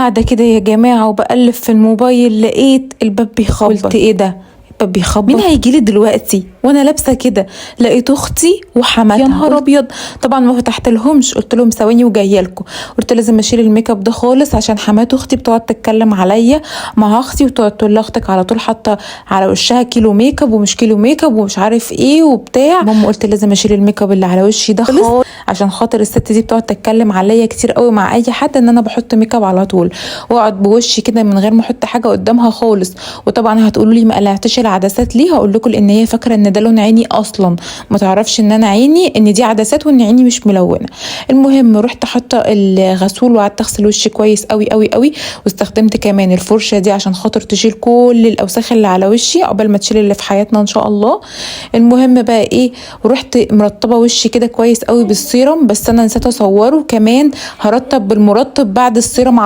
قاعدة كده يا جماعة وبقلب في الموبايل، لقيت الباب بيخبط. قلت ايه ده؟ الباب بيخبط، مين هيجيلي دلوقتي وانا لابسه كده؟ لقيت اختي وحماتها. يا نهار ابيض. طبعا ما فتحت لهمش، قلت لهم ثواني وجاية لكم. قلت لازم اشيل الميك اب ده خالص عشان حمات اختي بتقعد تتكلم عليا مع اختي وتقعد تقول لاختك على طول حاطه على وشها كيلو ميك اب ومش كيلو ميك اب ومش عارف ايه وبتاع. المهم قلت لازم اشيل الميك اب اللي على وشي ده خالص عشان خاطر الست دي بتقعد تتكلم عليا كتير قوي مع اي حد ان انا بحط ميك اب على طول واقعد بوشي كده من غير ما احط حاجة قدامها خالص. وطبعا هتقولوا لي ما قلعتش العدسات ليه؟ هقول لكم لان هي فاكره ان ده لون عيني اصلا، ما تعرفش ان انا عيني ان دي عدسات وان عيني مش ملونة. المهم رحت حاطه الغسول وقعدت اغسل وشي كويس قوي قوي قوي، واستخدمت كمان الفرشة دي عشان خاطر تشيل كل الاوساخ اللي على وشي قبل ما تشيل اللي في حياتنا ان شاء الله. المهم بقى ايه، ورحت مرطبه وشي كده كويس قوي بالسيرم، بس انا نسيت اصوره. كمان هرطب بالمرطب بعد السيرم.